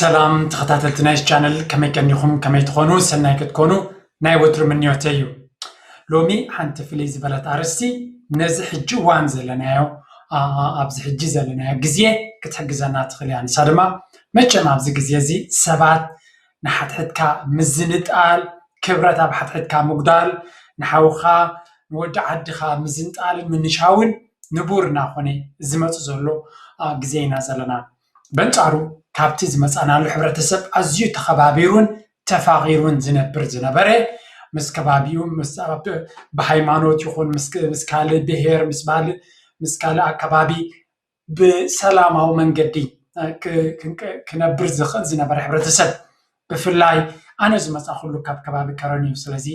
ሰላም ተኸታተልቲ ናይ ቻነል፣ ከመይ ቀኒኹም? ከመይ ትኾኑ? ሰናይ ክትኮኑ ናይ ወትሩ ምንዮተይ እዩ። ሎሚ ሓንቲ ፍልይ ዝበለት ኣርእስቲ፣ ነዚ ሕጂ እዋን ዘለናዮ፣ ኣ-፣ ኣ-፣ ኣብዚ ሕጂ ዘለናዮ ግዜ ክትሕግዘና ትኽእል እያ። ንሳ ድማ መቸም ኣብዚ ግዜ እዚ ሰባት ንሓድሕድካ ምዝንጣል፣ ክብረት ኣብ ሓድሕድካ ምጉዳል፣ ንሓውኻ ንወዲ ዓድኻ ምዝንጣልን ምንሻውን ንቡር እናኾነ ዝመጽእ ዘሎ፣ ኣ፣ ግዜ ኢና ዘለና። በንጻሩ ካብቲ ዝመጻናሉ ሕብረተሰብ ኣዝዩ ተኸባቢሩን ተፋቒሩን ዝነብር ዝነበረ፣ ምስ ከባቢኡ፣ ምስ፣ ኣብ፣ ብሃይማኖት ይኹን ምስ፣ ምስ ካልእ ብሄር፣ ምስ ባል-፣ ምስ ካልእ ኣከባቢ ብሰላማዊ መንገዲ፣ እ፣ ክ-፣ ክንቀ-፣ ክነብር ዝኽእል ዝነበረ ሕብረተሰብ። ብፍላይ ኣነ ዝመጻኹሉ ካብ ከባቢ ከረን እዩ። ስለዚ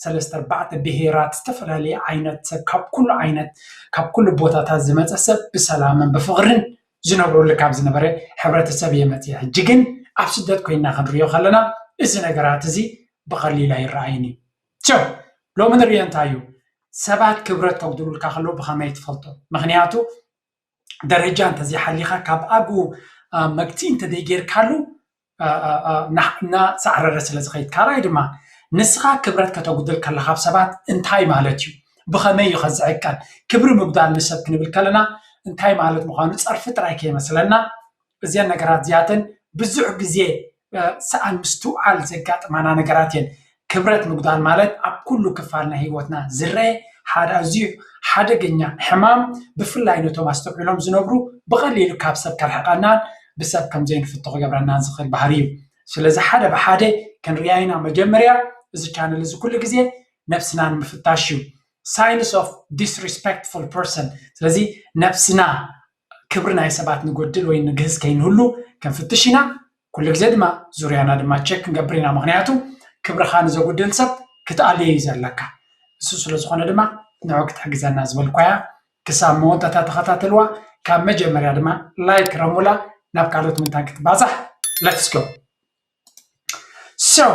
ሰለስተ ኣርባዕተ ብሄራት፣ ዝተፈላለየ ዓይነት ሰብ፣ ካብ ኩሉ ዓይነት፣ ካብ ኩሉ ቦታታት ዝመጸ ሰብ ብሰላምን ብፍቕርን ዝነብረሉ ካብ ዝነበረ ሕብረተሰብ እየ መጽየ። ሕጂ ግን ኣብ ስደት ኮይንና ክንሪኦ ከለና እዚ ነገራት እዚ ብቐሊል ኣይረኣይን እዩ። ሶ፣ ሎሚ ንሪኦ እንታይ እዩ? ሰባት ክብረት ከጉድሉልካ ከለዉ ብኸመይ ትፈልጦ? ምኽንያቱ ደረጃ እንተዘይሓሊኻ ካብ ኣብኡ፣ ኣ፣ መግትኢ እንተዘይጌርካሉ፣ ኣ፣ ኣ፣ ኣ፣ እና-፣ እናሳዕረረ ስለ ዝኸይድ። ካልኣይ ድማ ንስኻ ክብረት ከተጉድል ከለኻ ኣብ ሰባት እንታይ ማለት እዩ? ብኸመይ እዩ ከ ዝዕቀን? ክብሪ ምጉዳል ንሰብ ክንብል ከለና እንታይ ማለት ምዃኑ ጸርፊ ጥራይ ከይመስለና፣ እዚኣን ነገራት እዚኣተን ብዙሕ ግዜ፣ እ፣ ሰኣን ምስትውዓል ዘጋጥማና ነገራት እየን። ክብረት ምጉዳል ማለት ኣብ ኩሉ ክፋል ናይ ህይወትና ዝረአ ሓደ ኣዝዩ ሓደገኛ ሕማም፣ ብፍላይ ነቶም ኣስተውዒሎም ዝነብሩ ብቐሊሉ ካብ ሰብ ከርሕቐናን ብሰብ ከም ዘይንፍቶ ክገብረናን ዝኽእል ባህሪ እዩ። ስለዚ ሓደ ብሓደ ክንርኣይና መጀመርያ እዚ ቻነል እዚ ኩሉ ግዜ ነብስና ንምፍታሽ እዩ። Signs of disrespectful person። ስለዚ ነብስና ክብሪ ናይ ሰባት ንጎድል ወይ ንግህስ ከይንህሉ ክንፍትሽ ኢና። ኩሉ ግዜ ድማ ዙርያና ድማ ቸክ ክንገብር ኢና። ምኽንያቱ ክብርኻ ንዘጉድል ሰብ ክትኣልዮ እዩ ዘለካ። እሱ ስለ ዝኾነ ድማ ንዑ ክትሕግዘና ዝበልኳያ። ክሳብ መወዳእታ ተኸታተልዋ። ካብ መጀመርያ ድማ ላይክ ረሙላ ናብ ካልኦት ምንታን ክትባዛሕ። Let's go። So፣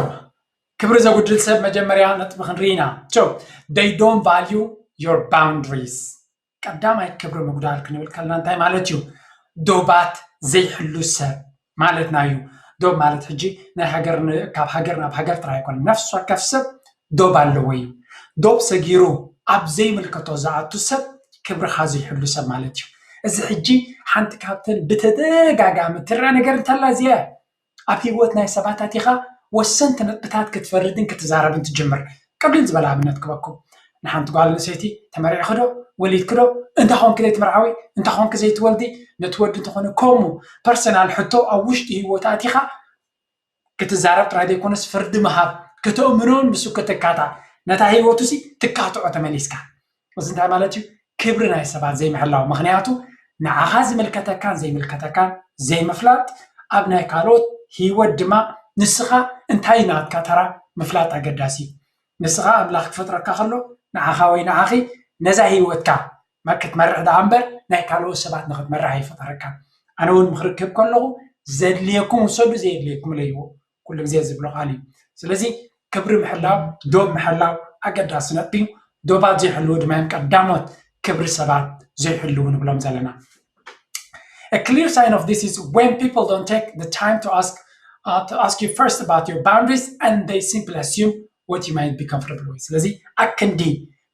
ክብሪ ዘጉድል ሰብ መጀመርያ ነጥቢ ክንርኢ ኢና። So, they don't value your boundaries። ቀዳማይ ክብሪ ምጉዳል ክንብል ከለና እንታይ ማለት እዩ? ዶባት ዘይሕሉ ሰብ ማለትና እዩ። ዶብ ማለት ሕጂ ናይ ሃገር ን-፣ ካብ ሃገር ናብ ሃገር ጥራይ ኣይኮነን። ነፍሲ ወከፍ ሰብ ዶብ ኣለዎ እዩ። ዶብ ሰጊሩ ኣብ ዘይምልከቶ ዝኣቱ ሰብ ክብርኻ ዘይሕሉ ሰብ ማለት እዩ። እዚ ሕጂ ሓንቲ ካብተን ብተደጋጋሚ ትረአ ነገር እንተላ እዚኣ እያ። ኣብ ህይወት ናይ ሰባት ኣቲኻ ወሰንቲ ነጥብታት ክትፈርድን ክትዛረብን ትጅምር። ቀሊል ዝበለ ኣብነት ክበኩም። ንሓንቲ ጓል ኣንስተይቲ፣ ተመሪዕኺ ዶ? ወሊድኪ ዶ? እንታይ ኾንኪ ዘይትምርዓዊ? እንታይ ኾንኪ ዘይትወልዲ? ነቲ ወዲ እንተኾነ ከምኡ ፐርሰናል ሕቶ ኣብ ውሽጢ ህይወት ኣቲኻ ክትዛረብ ጥራይ ዘይኮነስ ፍርዲ ምሃብ፣ ከተእምኖን ምስኡ ክትካታዕ፣ ነታ ህይወቱ ሲ ትካትዖ ተመሊስካ። እዚ እንታይ ማለት እዩ? ክብሪ ናይ ሰባት ዘይምሕላው። ምኽንያቱ ንዓኻ ዝምልከተካን ዘይምልከተካን ዘይምፍላጥ፣ ኣብ ናይ ካልኦት ህይወት ድማ ንስኻ እንታይ ናትካ ተራ ምፍላጥ ኣገዳሲ እዩ። ንስኻ ኣምላኽ ክፈጥረካ ከሎ ንዓኻ ወይ ንዓኺ ነዛ ህይወትካ ማ-፣ ክትመርሕ ደኣ እምበር ናይ ካልኦት ሰባት ንኽትመርሕ ኣይፈጠረካን። ኣነ እውን ምኽሪ ክህብ ከለኹ ዘድልየኩም ውሰዱ፣ ዘየድልየኩም ለይዎ። ኩሉ ግዜ ዝብሎ ቃል እዩ። ስለዚ ክብሪ ምሕላው፣ ዶብ ምሕላው ኣገዳሲ ነጥቢ እዩ። ዶባት ዘይሕልዉ ድማ እዮም ቀዳሞት ክብሪ ሰባት ዘይሕልዉ ንብሎም ዘለና። A clear sign of this is when people don't take the time to ask, uh, to ask you first about your boundaries and they simply assume what you might be comfortable with። ስለዚ ኣክንዲ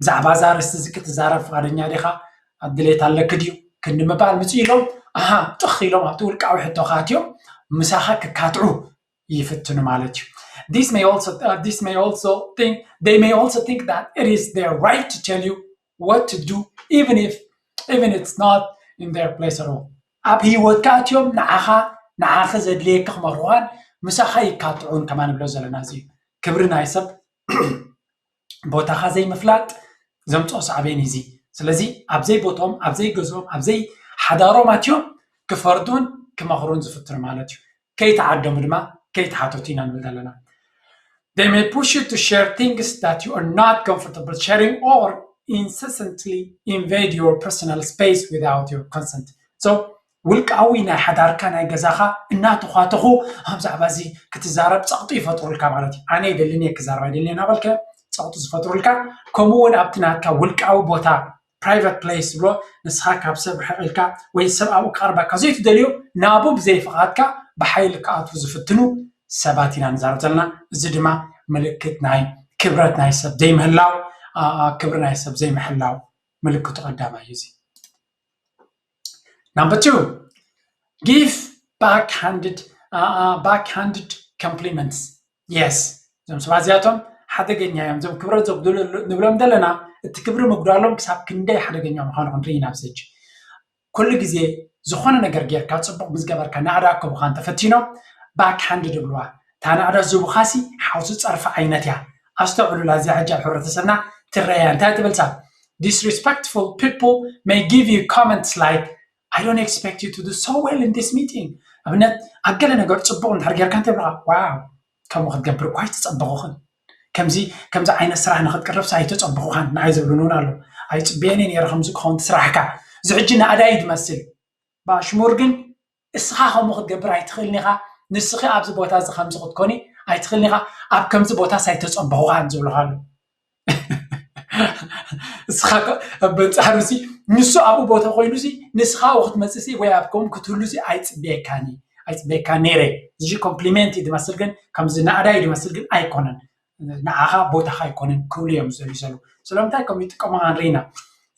ብዛዕባ እዛ ኣርእስቲ እዚ ክትዛረብ ፍቓደኛ ዲኻ? ኣብ ድሌት ኣለኪ ድዩ? ክንዲ ምባል ምጽእ ኢሎም፣ ኣሃ፣ ጥኽ ኢሎም ኣብቲ ውልቃዊ ሕቶኻ ኣትዮም ምሳኻ ክካትዑ ይፍትኑ ማለት እዩ። This may also, uh, this may also think, they may also think that it is their right to tell you what to do, even if, even it's not in their place at all. ኣብ ህይወትካ ኣትዮም ንዓኻ፣ ንዓኺ ዘድልየኪ ክመኽሩኻን ምሳኻ ይካትዑን ከማን ንብሎ ዘለና እዚ እዩ። ክብሪ ናይ ሰብ ቦታኻ ዘይምፍላጥ ዘምፅኦ ሳዕቤን እዩ እዚ። ስለዚ ኣብ ዘይቦትኦም፣ ኣብ ዘይገዝኦም፣ ኣብ ዘይሓዳሮም ኣትዮም ክፈርዱን ክመኽሩን ዝፍትኑ ማለት እዩ። ከይተዓደሙ ድማ ከይተሓተቱ ኢና ንብል ዘለና። They may push you to share things that you are not comfortable sharing or incessantly invade your personal space without your consent. So ውልቃዊ ናይ ሓዳርካ ናይ ገዛኻ እናተዃተኹ ኣብ ዛዕባ እዚ ክትዛረብ ጸቕጢ ይፈጥሩልካ ማለት እዩ። ኣነ ይደልን እየ ክዛረብ ኣይደልን እየ እናበልከ ጸቕጢ ዝፈጥሩልካ፣ ከምኡ እውን ኣብቲ ናትካ ውልቃዊ ቦታ ፕራይቨት ፕሌስ ዝብሎ ንስኻ ካብ ሰብ ርሕቕ ኢልካ ወይ ሰብ ኣብኡ ክቐርበካ ዘይትደልዮ ናብኡ ብዘይፍቓድካ ብሓይሊ ክኣትዉ ዝፍትኑ ሰባት ኢና ንዛረብ ዘለና። እዚ ድማ ምልክት ናይ ክብረት ናይ ሰብ ዘይምህላው፣ ክብሪ ናይ ሰብ ዘይምሕላው ምልክቱ ቀዳማይ እዩ። እዚ number two, give backhanded, backhanded compliments. Yes, እዞም ሰባት እዚኣቶም ሓደገኛ እዮም። እዞም ክብረት ዘጉድሉ ንብሎም ዘለና፣ እቲ ክብሪ ምጉዳሎም ክሳብ ክንደይ ሓደገኛ ምዃኑ ክንርኢ ኢና ኣብዚ ሕጂ። ኩሉ ግዜ ዝኾነ ነገር ጌርካ፣ ጽቡቕ ምስ ገበርካ፣ ናዕዳ ክቡኻ እንተፈቲኖም፣ ባክሃንድ ድብልዋ። እታ ናዕዳ ዝቡኻሲ ሓውሲ ጸርፊ ዓይነት እያ። ኣስተውዕሉላ፣ እዚኣ ሕጂ ኣብ ሕብረተሰብና ትረኣያ። እንታይ ትብል ሳብ? Disrespectful people may give you comments like, I don't expect you to do so well in this meeting. ኣብነት ኣብ ገለ ነገር ጽቡቕ እንድሕር ጌርካ እንታይ ይብልኻ? ዋው፣ ከምኡ ክትገብር እኳ ኣይተጸበኹኽን። ከምዚ ከምዚ ዓይነት ስራሕ ንክትቅርብስ ኣይተጸበኹኻን ንዓይ ዝብሉኒ እውን ኣለዉ። ኣይጽበየን እየ ነይረ ከምዚ ክኸውን እቲ ስራሕካ። እዚ ሕጂ ናእዳ እዩ ዝመስል። ብኣሽሙር ግን እስኻ ከምኡ ክትገብር ኣይትኽእልን ኢኻ፣ ንስኺ ኣብዚ ቦታ እዚ ከምዚ ክትኮኒ ኣይትኽእልን ኢኻ፣ ኣብ ከምዚ ቦታስ ኣይተጸበኹኻን ዝብሉኻ ኣለዉ። እስኻ በንጻሩ ሲ ንሱ ኣብኡ ቦታ ኮይኑ ሲ ንስኻ ኣብኡ ክትመጽእ ሲ ወይ ኣብ ከምኡ ክትህሉ ሲ ኣይጽበየካን እየ፣ ኣይጽበየካን ነይረ። እዚ ኮምፕሊመንት እዩ ዝመስል ግን ከምዚ ናእዳ እዩ ዝመስል ግን ኣይኮነን። ንዓኻ ቦታኻ ኣይኮነን ክብሉ እዮም ዝደልዩ ዘለዉ። ስለምንታይ ከምኡ ይጥቀሙ ንርኢ ኢና።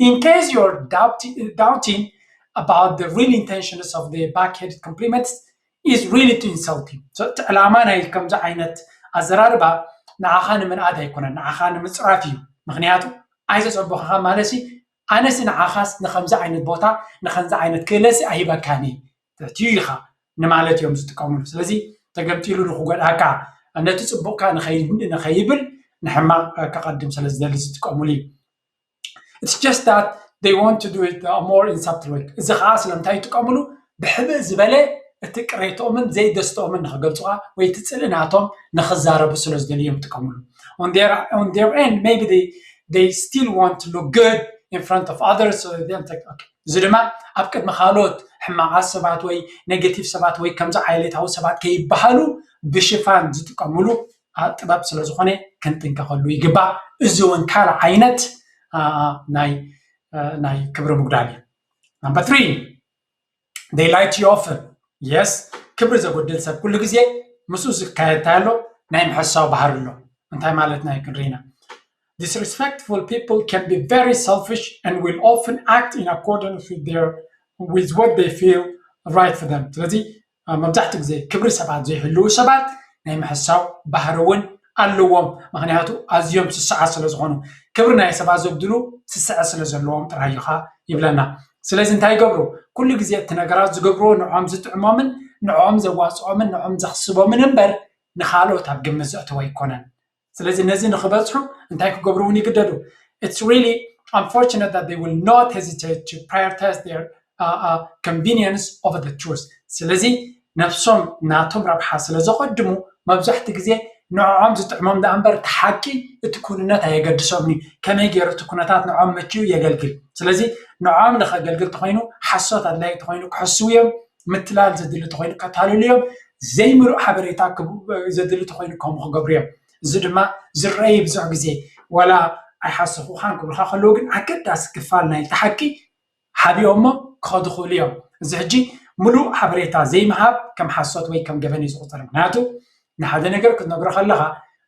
In case you're doubting, doubting about the real intentions of the backhanded compliments, is really to insult you. So እቲ ዕላማ ናይ ከምዚ ዓይነት ኣዘራርባ ንዓኻ ንምንኣድ ኣይኮነን፣ ንዓኻ ንምጽራፍ እዩ። ምኽንያቱ ኣይተጸበኹኻ ማለት ሲ ኣነሲ ንዓኻስ ንኸምዚ ዓይነት ቦታ ንኸምዚ ዓይነት ክእለሲ ኣይበካኒ ትሕትዩ ኢኻ ንማለት እዮም ዝጥቀሙሉ። ስለዚ ተገምጢሉ ንክጎድኣካ ነቲ ጽቡቕካ ንኸይ- ንኸይብል ንሕማቕ ከቐድም ስለ ዝደሊ ዝጥቀሙሉ እዩ። It's just that they want to do it uh, more in subtle way። እዚ ከዓ ስለምንታይ ይጥቀምሉ? ብሕብእ ዝበለ እቲ ቅሬቶምን ዘይደስተኦምን ንክገልፁ ከዓ ወይ እቲ ፅልኢ ናቶም ንክዛረቡ ስለ ዝደልዩ እዮም ይጥቀምሉ። On their, on their end, maybe they, they still want to look good in front of others. So they don't take, okay. እዚ ድማ ኣብ ቅድሚ ካልኦት ሕማቓት ሰባት ወይ ኔጌቲቭ ሰባት ወይ ከምዚ ዓይነታዊ ሰባት ከይበሃሉ ብሽፋን ዝጥቀምሉ ጥበብ ስለ ዝኾነ ክንጥንቀቐሉ ይግባእ። እዚ እውን ካልእ ዓይነት ናይ ናይ ክብሪ ምጉዳል እዩ። Number three, they lie to you often. Yes, ክብሪ ዘጎድል ሰብ ኩሉ ግዜ ምስኡ ዝካየድ እንታይ ኣሎ? ናይ ምሕሳው ባህሪ ኣሎ። እንታይ ማለት ናይ ክንርኢና? Disrespectful people can be very selfish and will often act in accordance with their with what they feel right for them. ስለዚ መብዛሕትኡ ግዜ ክብሪ ሰባት ዘይህልዉ ሰባት ናይ ምሕሳው ባህሪ እውን ኣለዎም። ምክንያቱ ኣዝዮም ስስዓ ስለ ዝኾኑ፣ ክብሪ ናይ ሰባት ዘጉድሉ ስስዐ ስለ ዘለዎም ጥራይ እዩ ኸዓ ይብለና። ስለዚ እንታይ ይገብሩ? ኩሉ ግዜ እቲ ነገራት ዝገብርዎ ንዕኦም ዝጥዕሞምን ንዕኦም ዘዋፅኦምን ንዕኦም ዘኽስቦምን እምበር ንኻልኦት ኣብ ግምት ዘእተወ ኣይኮነን። ስለዚ ነዚ ንኽበፅሑ እንታይ ክገብሩ እውን ይግደዱ። It's really unfortunate that they will not hesitate to prioritize their uh, uh, convenience over the truth. ስለዚ ነብሶም ናቶም ረብሓ ስለ ዘቐድሙ መብዛሕቲ ግዜ ንዕኦም ዝጥዕሞም ደኣ እምበር እቲ ሓቂ እቲ ኩንነት ኣየገድሶምን እዩ። ከመይ ገይሩ እቲ ኩነታት ንዕኦም መችዩ የገልግል። ስለዚ ንዕኦም ንኸገልግል ተኾይኑ ሓሶት ኣድላይ ተኾይኑ ክሕስው እዮም። ምትላል ዘድሊ ተኾይኑ ከታልሉ እዮም። ዘይምሉእ ሓበሬታ ዘድሊ ተኾይኑ ከምኡ ክገብሩ እዮም። እዚ ድማ ዝረኣይ ብዙሕ ግዜ ዋላ ኣይሓሰኹኻን ክብልካ ከለዉ ግን ኣገዳሲ ክፋል ናይቲ ሓቂ ሓቢኦሞ ክኸዱ ክኽእሉ እዮም። እዚ ሕጂ ምሉእ ሓበሬታ ዘይምሃብ ከም ሓሶት ወይ ከም ገበን እዩ ዝቑጸር። ምክንያቱ ንሓደ ነገር ክትነግሮ ከለኻ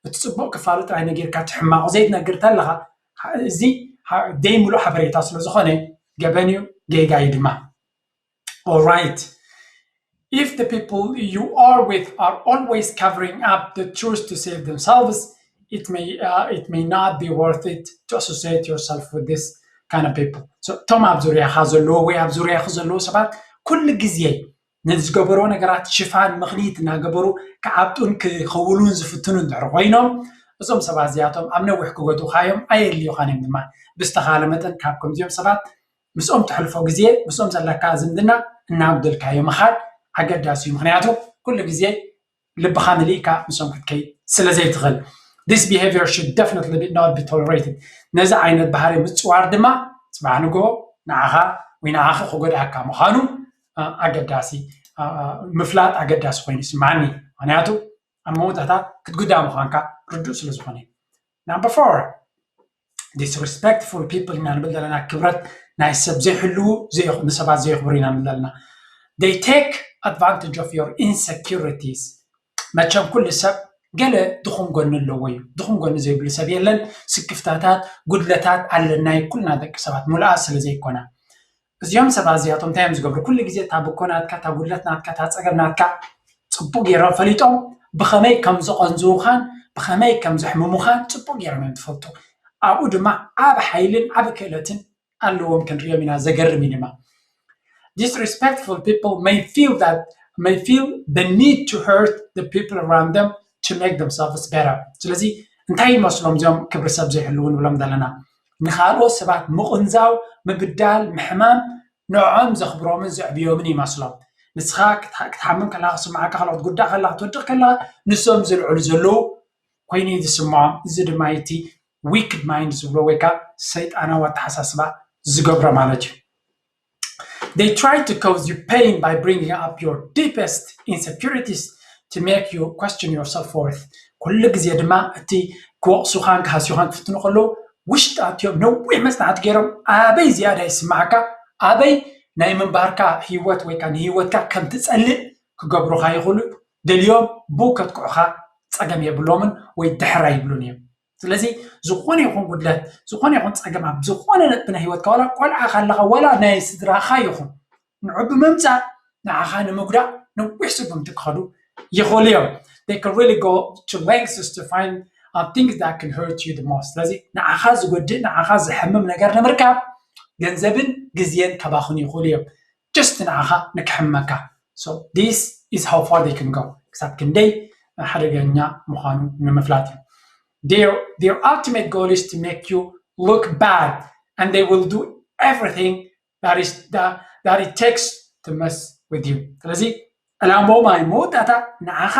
እቲ ጽቡቕ ክፋሉ ጥራይ ነጊርካ እቲ ሕማቑ ዘይትነግር ተለኻ እዚ ዘይምሉእ ሓበሬታ ስለ ዝኾነ ገበን እዩ፣ ጌጋ እዩ ድማ። All right. If the people you are with are always covering up the truth to save themselves, it may uh, it may not be worth it to associate yourself with this kind of people. So እቶም ኣብ ዙርያኻ ዘለዉ ወይ ኣብ ዙርያኺ ዘለዉ ሰባት ኩሉ ግዜ ንዝገበርዎ ነገራት ሽፋን ምኽንይት እናገበሩ ክዓብጡን ክኸውሉን ዝፍትኑ እንድሕር ኮይኖም እዞም ሰባት እዚኣቶም ኣብ ነዊሕ ክጎድኡኻ እዮም ኣየድልዩኻን እዮም ድማ ብዝተኻለ መጠን ካብ ከምዚኦም ሰባት ምስኦም ተሕልፎ ግዜ ምስኦም ዘለካ ዝምድና እናጉደልካዮ ምኻድ ኣገዳሲ እዩ። ምክንያቱ ኩሉ ግዜ ልብኻ መሊእካ ምስኦም ክትከይድ ስለ ዘይትኽእል this behavior should definitely be not be tolerated። ነዚ ዓይነት ባህሪ ምፅዋር ድማ ፅባሕ ንግሆ ንዓኻ ወይ ንዓኺ ክጎድኣካ ምዃኑ ኣገዳሲ ምፍላጥ ኣገዳሲ ኮይኑ ይስማዓኒ። ምክንያቱ ኣብ መወዳእታ ክትጉዳእ ምዃንካ ርዱእ ስለ ዝኾነ እዩ። Number four, disrespectful people ኢና ንብል ዘለና። ክብረት ናይ ሰብ ዘይሕልዉ ንሰባት ዘየኽብሩ ኢና ንብል ዘለና። They take advantage of your insecurities. መቸም ኩሉ ሰብ ገለ ድኹም ጎኒ ኣለዎ እዩ። ድኹም ጎኒ ዘይብሉ ሰብ የለን። ስክፍታታት፣ ጉድለታት ኣለናይ ኩልና ደቂ ሰባት፣ ሙሉኣት ስለ ዘይኮና። እዚኦም ሰባት እዚኣቶም እንታይ እዮም ዝገብሩ? ኩሉ ግዜ እታ ብኮ ናትካ፣ እታ ጉድለት ናትካ፣ እታ ጸገም ናትካ ጽቡቕ ገይሮም ፈሊጦም ብኸመይ ከም ዘቐንዝውኻን ብኸመይ ከም ዘሕምሙኻን ጽቡቕ ገይሮም እዮም ዝፈልጡ። ኣብኡ ድማ ዓቢ ሓይልን ዓቢ ክእለትን ኣለዎም፣ ክንሪኦም ኢና። ዘገርም እዩ ድማ። Disrespectful people may feel that may feel the need to hurt the people around them to make themselves better. ስለዚ እንታይ ይመስሎም እዚኦም ክብሪ ሰብ ዘይሕልው ንብሎም ዘለና? ንኻልኦት ሰባት ምቕንዛው፣ ምብዳል፣ ምሕማም ንዕኦም ዘኽብሮምን ዘዕብዮምን ይመስሎም። ንስኻ ክትሓ- ክትሓምም ከለኻ፣ ክስምዓካ ከለኻ፣ ክትጉዳእ ከለኻ፣ ክትወድቕ ከለኻ ንሶም ዝልዕሉ ዘለዉ ኮይኑ እዩ ዝስምዖም። እዚ ድማ እቲ wicked mind ዝብሎ ወይ ከዓ ሰይጣናዊ ኣተሓሳስባ ዝገብሮ ማለት እዩ። They try to cause you pain by bringing up your deepest insecurities to make you question your self-worth. ኩሉ ግዜ ድማ እቲ ክወቕሱኻን ክሃስዩኻን ክፍትኑ ከለዉ ውሽጢ ኣትዮም ነዊሕ መጽናዕቲ ገይሮም ኣበይ ዝያዳ ይስማዓካ፣ ኣበይ ናይ ምንባርካ ህይወት ወይ ከዓ ንህይወትካ ከም ትጸልእ ክገብሩኻ ይኽእሉ። ደልዮም ብኡ ከጥቅዑኻ ጸገም የብሎምን ወይ ድሕር ኣይብሉን እዮም። ስለዚ ዝኾነ ይኹን ጉድለት፣ ዝኾነ ይኹን ጸገም ኣብ ዝኾነ ነጥቢ ናይ ህይወትካ፣ ዋላ ቆልዓ ካለኻ፣ ዋላ ናይ ስድራኻ ይኹን፣ ንዑ ብምምጻእ ንዓኻ ንምጉዳእ ነዊሕ ስጉምቲ ክኸዱ ይኽእሉ እዮም። They can really go to lengths to find uh, things that can hurt you the most። ስለዚ ንዓኻ ዝጎድእ፣ ንዓኻ ዘሕምም ነገር ንምርካብ ገንዘብን ግዜን ከባኽኑ ይኽእሉ እዮም። Just ንዓኻ ንክሕመካ። So this is how far they can go። ክሳብ ክንደይ ሓደገኛ ምዃኑ ንምፍላጥ እዩ። Their, their ultimate goal is to make you look bad and they will do everything that is that, that it takes to mess with you። ስለዚ ዕላምኦም ኣብ መወዳእታ ንዓኻ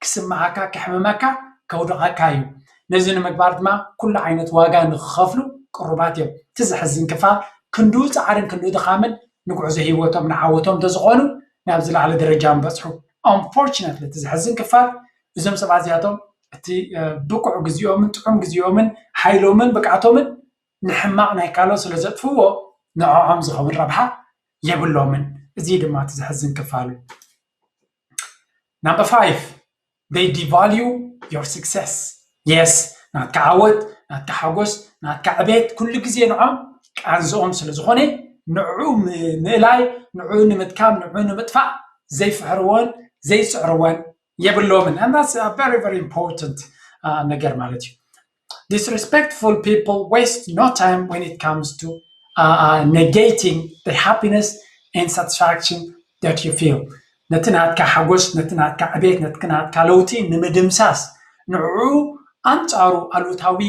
ክስምዓካ፣ ከሕምመካ፣ ከውድቐካ እዩ። ነዚ ንምግባር ድማ ኩሉ ዓይነት ዋጋ ንክኸፍሉ ቅሩባት እዮም። እቲ ዘሕዝን ክፋል ክንድኡ ጻዕርን ክንድኡ ድኻምን ንጉዕዞ ህይወቶም ንዓወቶም እንተዝኾኑ ናብ ዝለዓለ ደረጃ ምበጽሑ። Unfortunately እቲ ዘሕዝን ክፋል እዞም ሰባት እዚኣቶም እቲ ብቁዕ ግዜኦምን ጥዑም ግዜኦምን ሓይሎምን ብቅዓቶምን ንሕማቕ ናይ ካልኦት ስለ ዘጥፍዎ ንዕኦም ዝኸውን ረብሓ የብሎምን። እዚ ድማ እቲ ዘሕዝን ክፋሉ። Number five, they devalue your success. Yes, ናትካ ዓወት፣ ናትካ ሓጎስ፣ ናትካ ዕቤት ኩሉ ግዜ ንዖም ቃንዝኦም ስለ ዝኾነ ንዑ ምእላይ፣ ንዑ ንምድካም፣ ንዑ ንምጥፋእ ዘይፍሕርዎን ዘይጽዕርዎን የብሎምን። And that's a very, very important uh, ነገር ማለት እዩ። Disrespectful people waste no time when it comes to uh, uh, negating the happiness and satisfaction that you feel. ነቲ ናትካ ሓጎስ፣ ነቲ ናትካ ዕቤት፣ ነቲ ናትካ ለውጢ ንምድምሳስ ንዑ ኣንጻሩ ኣሉታዊ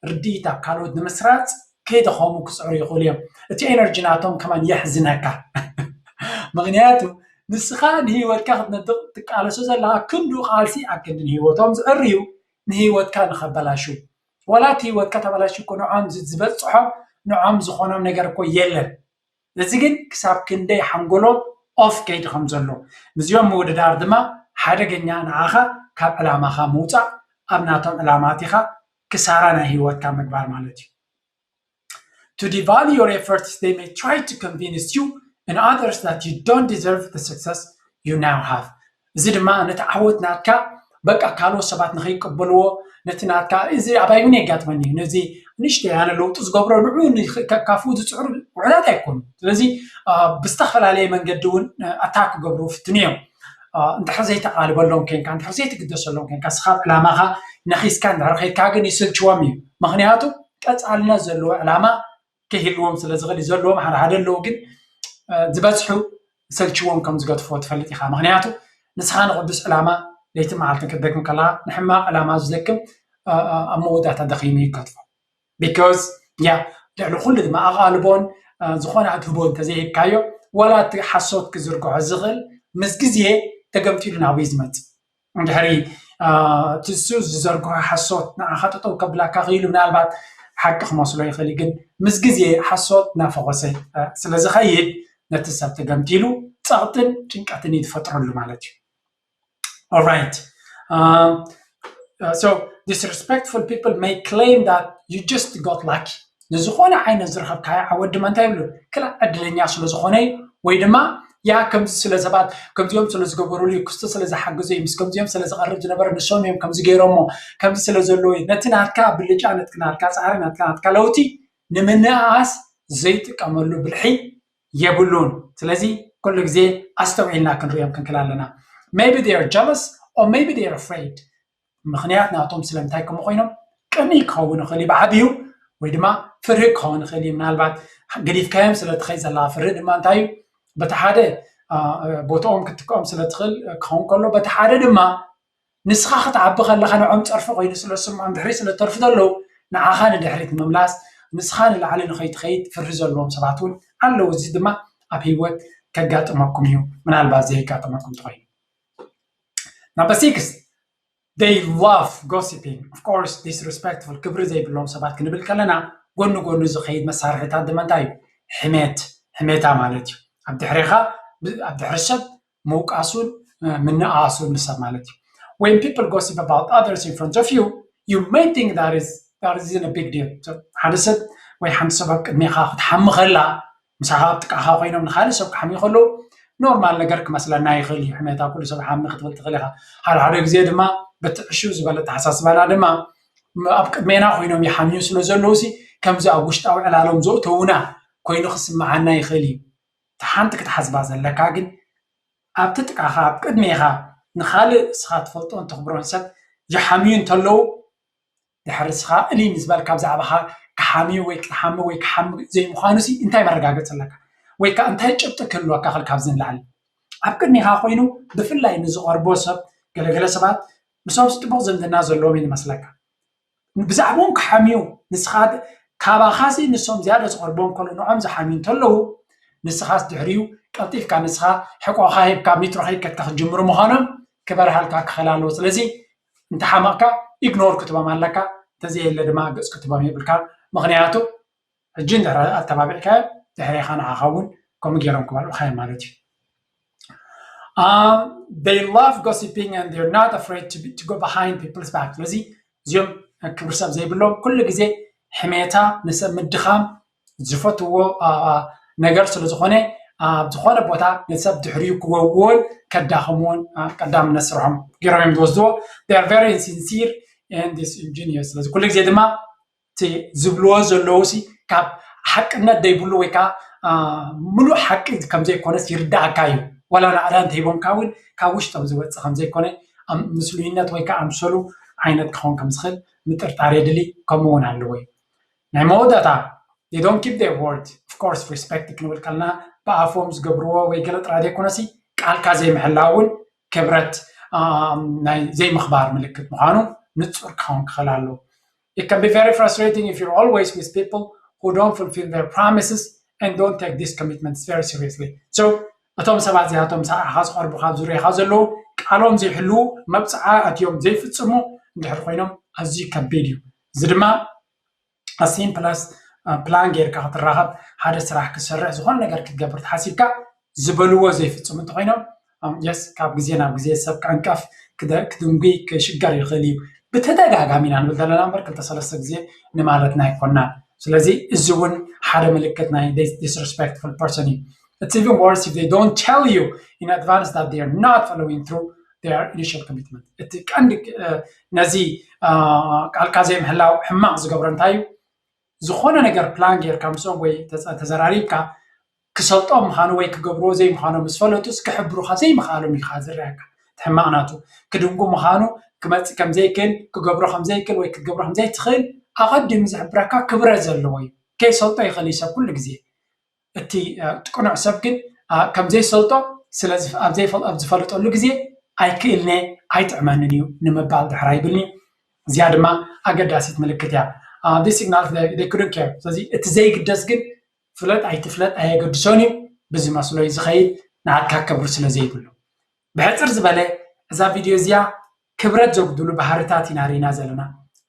ርድኢት ኣብ ካልኦት ንምስራጽ ከይደኸሙ ክጽዕሩ ይኽእሉ እዮም። እቲ ኤነርጂ ናቶም ከማን የሕዝነካ። ምክንያቱ ንስኻ ንህይወትካ ክትነጥቕ ትቃለሶ ዘለኻ ክንዱ ቃልሲ ኣብ ክንዲ ንህይወቶም ዝዕርዩ ንህይወትካ ንኸበላሹ። ዋላ እቲ ህይወትካ ተበላሹ እኮ ንዖም ዝበጽሖም ንዖም ዝኾኖም ነገር እኮ የለን። እዚ ግን ክሳብ ክንደይ ሓንጎሎም ኦፍ ከይዲ ከም ዘሎ ምስዚኦም ምውድዳር ድማ ሓደገኛ ንዓኻ ካብ ዕላማኻ ምውፃእ ኣብ ናቶም ዕላማ ኣቲኻ ክሳራ ናይ ህይወትካ ምግባር ማለት እዩ። To devalue your efforts, they may try to convince you and others that you don't deserve the success you now have. እዚ ድማ ነቲ ዓወት ናትካ በቃ ካልኦት ሰባት ንኸይቀበልዎ ነቲ ናትካ እዚ ኣባይ እውን የጋጥመኒ እዩ። ነዚ ንእሽተይ ኣነ ለውጢ ዝገብሮ ንዑ ከካፍኡ ዝፅዕሩ ውዕላት ኣይኮኑ። ስለዚ ብዝተፈላለየ መንገዲ እውን ኣታክ ክገብሩ ፍትኑ እዮም። እንድሕር ዘይተቃልበሎም ኮንካ እንድሕር ዘይትግደሰሎም ኮንካ ስኻ ዕላማኻ ነኺስካ እንድሕር ከይድካ ግን ይስልችዎም እዩ። ምክንያቱ ቀፃልነት ዘለዎ ዕላማ ክህልዎም ስለ ዝኽእል እዩ። ዘለዎም ሓደ ሓደ ኣለዉ ግን ዝበዝሑ ሰልችዎም ከም ዝገድፍዎ ትፈልጥ ኢኻ። ምክንያቱ ንስኻ ንቅዱስ ዕላማ ለይቲ መዓልትን ክትደክም ከለካ ንሕማቅ ዕላማ ዝደክም ኣብ መወዳእታ ደኺሙ ይገድፎ። Because ያ ልዕሊ ኩሉ ድማ ኣቓልቦን ዝኾነ ኣድህቦ እንተዘይሂብካዮ ዋላ እቲ ሓሶት ክዝርግሖ ዝኽእል ምስ ግዜ ተገምጢሉ ናብኡ እዩ ዝመፅእ። እንድሕሪ እቲ እሱ ዝዘርግሖ ሓሶት ንዓኻ ጠጠው ከብላካ ክኢሉ ምናልባት ሓቂ ክመስሎ ይኽእል እዩ፣ ግን ምስ ግዜ ሓሶት እናፈኾሰ ስለ ዝኸይድ ነቲ ሰብ ተገምጢሉ ፀቕጥን ጭንቀትን እዩ ዝፈጥረሉ ማለት እዩ። Alright. Um, uh, so disrespectful people may claim that you just got lucky. ንዝኾነ ዓይነት ዝረኸብካዮ ዓወት ድማ እንታይ ይብሉ? ክላ ዕድለኛ ስለ ዝኾነ ወይ ድማ ያ ከምዚ ስለ ሰባት ከምዚኦም ስለ ዝገበሩሉ እዩ፣ ክስቶ ስለ ዝሓገዞ እዩ፣ ምስ ከምዚኦም ስለ ዝቐርብ ዝነበረ ንሶም እዮም ከምዚ ገይሮሞ፣ ከምዚ ስለ ዘለዎ እዩ። ነቲ ናትካ ብልጫ፣ ነቲ ናትካ ፃዕሪ፣ ናትካ ናትካ ለውጢ ንምንእኣስ ዘይጥቀመሉ ብልሒ የብሉን። ስለዚ ኩሉ ግዜ ኣስተውዒልና ክንሪኦም ክንክል ኣለና። Maybe they are jealous or maybe they are afraid። ምኽንያት ናቶም ስለምንታይ ከምኡ ኮይኖም ቅንኢ ክኸውን ይኽእል እዩ ብዓብዩ፣ ወይ ድማ ፍርሂ ክኸውን ይኽእል እዩ። ምናልባት ገዲፍካዮም ስለ ትኸይድ ዘለኻ ፍርሂ ድማ እንታይ እዩ፣ በቲ ሓደ ቦትኦም ክትክኦም ስለ ትኽእል ክኸውን ከሎ፣ በቲ ሓደ ድማ ንስኻ ክትዓቢ ከለኻ ንዖም ፀርፊ ኮይኑ ስለ ዝስምዖም ድሕሪት ስለ ተርፉ ዘለዉ ንዓኻ ንድሕሪት ንምምላስ፣ ንስኻ ንላዕሊ ንኸይትኸይድ ፍርሂ ዘለዎም ሰባት እውን ኣለዉ። እዚ ድማ ኣብ ህይወት ከጋጥመኩም እዩ፣ ምናልባት ዘየጋጥመኩም ተኾይኑ። Number six, they love gossiping. Of course, disrespectful፣ ክብሪ ዘይብሎም ሰባት ክንብል ከለና ጎኒ ጎኒ ዝኸይድ መሳርሒታት ድማ እንታይ እዩ? ሕሜት፣ ሕሜታ ማለት እዩ። ኣብ ድሕሬኻ፣ ብ- ኣብ ድሕሪ ሰብ ምውቃሱን ምንኣሱን ንሰብ ማለት እዩ። When people gossip about others in front of you, you may think that is that isn't a big deal. ሓደ ሰብ ወይ ሓንቲ ሰብ ኣብ ቅድሜኻ ክትሓሚ ከላ፣ ምሳኻ ኣብ ጥቃኻ ኮይኖም ንካልእ ሰብ ክሓሚ ከለዉ ኖርማል ነገር ክመስለና ይኽእል እዩ። ሕሜታ ኩሉ ሰብ ሓሚ ክትብል ትኽእል ኢኻ። ሓደ ሓደ ግዜ ድማ በቲ ዕሽው ዝበለ ተሓሳስባና ድማ ኣብ ቅድሜና ኮይኖም ይሓምዩ ስለ ዘለዉ ሲ ከምዚ ኣብ ውሽጣዊ ዕላሎም ዘእተዉና ኮይኑ ክስምዓና ይኽእል እዩ። እቲ ሓንቲ ክትሓስባ ዘለካ ግን ኣብቲ ጥቃኻ ኣብ ቅድሜኻ ንኻልእ እስኻ ትፈልጦን ተኽብሮን ሰብ ይሓምዩ እንተለዉ ድሕሪ እስኻ እሊ ንዝበልካ ብዛዕባኻ ክሓምዩ ወይ ክትሓሚ ወይ ክሓሚ ዘይምዃኑ ሲ እንታይ መረጋገፂ ኣለካ? ወይ ከዓ እንታይ ጭብጢ ክህልወካ ክል ካብዚ ንላዕሊ ኣብ ቅድሜኻ ኮይኑ ብፍላይ ንዝቐርቦ ሰብ ገለገለ ሰባት ምስኦም ጽቡቕ ዝምድና ዘለዎም እዩ ዝመስለካ። ብዛዕባኦም ክሓምዩ ንስኻ ካባኻሲ ንሶም ዝያዳ ዝቐርቦም ከሎ ንዖም ዝሓምዩ እንተለዉ ንስኻስ ድሕሪኡ ቀልጢፍካ ንስኻ ሕቆኻ ሂብካ ሚትሮ ከይከድካ ክትጅምሩ ምዃኖም ክበርሃልካ ክኽእል ኣለዎ። ስለዚ እንተሓመቕካ ኢግኖር ክትቦም ኣለካ፣ እንተዘየለ ድማ ገጽ ክትቦም የብልካ። ምኽንያቱ ሕጂ እንድሕር ኣተባቢዕካዮ ድሕሬኻ ንዓኻ እውን ከምኡ ገይሮም ክባልዑኻ እዮም ማለት እዩ። Um, they love gossiping and they're not afraid to, be, to go behind people's back። ስለዚ እዚኦም ክብሪ ሰብ ዘይብሎም ኩሉ ግዜ ሕሜታ ንሰብ ምድኻም ዝፈትዎ ነገር ስለ ዝኾነ ኣብ ዝኾነ ቦታ ንሰብ ድሕሪኡ ክወግዎን ከዳኽምዎን ቀዳምነት ስርሖም ገይሮም እዮም ዝወስድዎ። They are very insincere and disingenuous። ስለዚ ኩሉ ግዜ ድማ እቲ ዝብልዎ ዘለዉ ሲ ካብ ሓቅነት ዘይብሉ ወይ ከዓ ምሉእ ሓቂ ከምዘይኮነስ ይርዳእካ እዩ። ዋላ ናዕዳ እንተሂቦምካ እውን ካብ ውሽጦም ዝወፅእ ከምዘይኮነ ምስሉይነት ወይ ከዓ ኣምሰሉ ዓይነት ክኸውን ከምዝኽእል ምጥርጣር የድሊ። ከምኡ እውን ኣለዎ እዩ ናይ መወዳእታ they don't keep their word። Of course respect ክንብል ከለና ብኣፎም ዝገብርዎ ወይ ገለ ጥራይ ዘይኮነሲ ቃልካ ዘይምሕላው እውን ክብረት ናይ ዘይምኽባር ምልክት ምዃኑ ንጹር ክኸውን ክኽእል ኣለዎ። It can be very frustrating if you're always with people who don't fulfill their promises and don't take these commitments very seriously. So እቶም ሰባት እዚኣቶም ሰዓኻ ዝቐርቡኻ ኣብ ዙርያኻ ዘለዉ ቃሎም ዘይሕልዉ መብፅዓ ኣትዮም ዘይፍፅሙ እንድሕር ኮይኖም ኣዝዩ ከቢድ እዩ። እዚ ድማ ኣሲን ፕላስ ፕላን ጌርካ ክትራኸብ ሓደ ስራሕ ክትሰርሕ ዝኾነ ነገር ክትገብር ተሓሲብካ ዝበልዎ ዘይፍፅሙ እንተኮይኖም የስ ካብ ግዜ ናብ ግዜ ሰብ ክዕንቀፍ ክድንጉይ ክሽገር ይኽእል እዩ። ብተደጋጋሚ ኢና ንብል ዘለና እምበር ክልተ ሰለስተ ግዜ ንማለትና ኣይኮናን። ስለዚ እዚ እውን ሓደ ምልክት ናይ disrespectful person እዩ። It's even worse if they don't tell you in advance that they are not following through their initial commitment። እቲ ቀንዲ ነዚ ቃልካ ዘይምሕላው ሕማቕ ዝገብሮ እንታይ እዩ? ዝኾነ ነገር ፕላን ጌርካ ምስኦም ወይ ተዘራሪብካ ክሰልጦም ምዃኑ ወይ ክገብርዎ ዘይምዃኖም ምስ ፈለጡስ ክሕብሩኻ ዘይምኽኣሎም እዩ ከዓ ዝረኣየካ። እቲ ሕማቕ ናቱ ክድንጉ ምዃኑ ክመፅእ ከምዘይክእል ክገብሮ ከምዘይክእል ወይ ክትገብሮ ከምዘይትኽእል ኣቐዲሙ ዝሕብረካ ክብረት ዘለዎ እዩ። ከይሰልጦ ይኽእል እዩ ሰብ ኩሉ ግዜ። እቲ ቅኑዕ ሰብ ግን ከም ዘይሰልጦ ስለ ኣብ ዝፈለጠሉ ግዜ ኣይክእልነ ኣይጥዕመንን እዩ ንምባል ድሕር ኣይብልኒ። እዚኣ ድማ ኣገዳሲት ምልክት እያ። This signals they couldn't care። ስለዚ እቲ ዘይግደስ ግን ፍለጥ ኣይትፍለጥ ኣየገድሶን እዩ። ብዝመስሎ እዩ ዝኸይድ፣ ንዓካ ክብሪ ስለ ዘይብሉ። ብሕፅር ዝበለ እዛ ቪድዮ እዚኣ ክብረት ዘጉድሉ ባህርታት ኢና ርኢና ዘለና።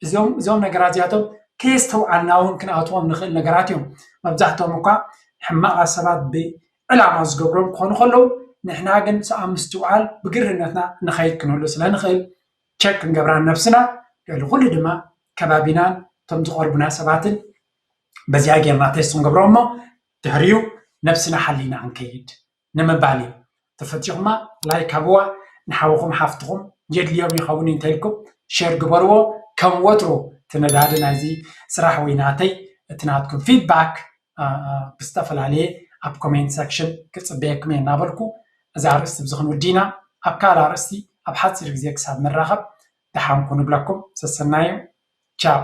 እዞም እዞም ነገራት እዚኣቶም ከየስተውዓልና እውን ክንኣትዎም ንኽእል ነገራት እዮም። መብዛሕትኦም እኳ ሕማቓት ሰባት ብዕላማ ዝገብሮም ክኾኑ ከለዉ ንሕና ግን ሰኣብ ምስትውዓል ብግርህነትና ንኸይድ ክንህሉ ስለ ንኽእል ቸክ ክንገብራ ነብስና ልዕሊ ኩሉ ድማ ከባቢናን እቶም ዝቐርቡና ሰባትን በዚኣ ጌርና ቴስት ክንገብሮ እሞ ድሕሪኡ ነብስና ሓሊና ክንከይድ ንምባል እዩ። ተፈቲኹማ ላይክ ሃብዋ፣ ንሓውኹም ሓፍትኹም የድልዮም ይኸውን እንተልኩም ሸር ግበርዎ። ከም ወትሩ እቲ ነዳዲ ናይዚ ስራሕ ወይ ናተይ እቲ ናትኩም ፊድባክ ብዝተፈላለየ ኣብ ኮሜንት ሰክሽን ክፅበየኩም እየ እናበልኩ፣ እዛ ኣርእስቲ ብዚ ክንውዲ ኢና። ኣብ ካልእ ኣርእስቲ ኣብ ሓፂር ግዜ ክሳብ ንራኸብ ደሓንኩ ንብለኩም። ሰሰናዩ። ቻው።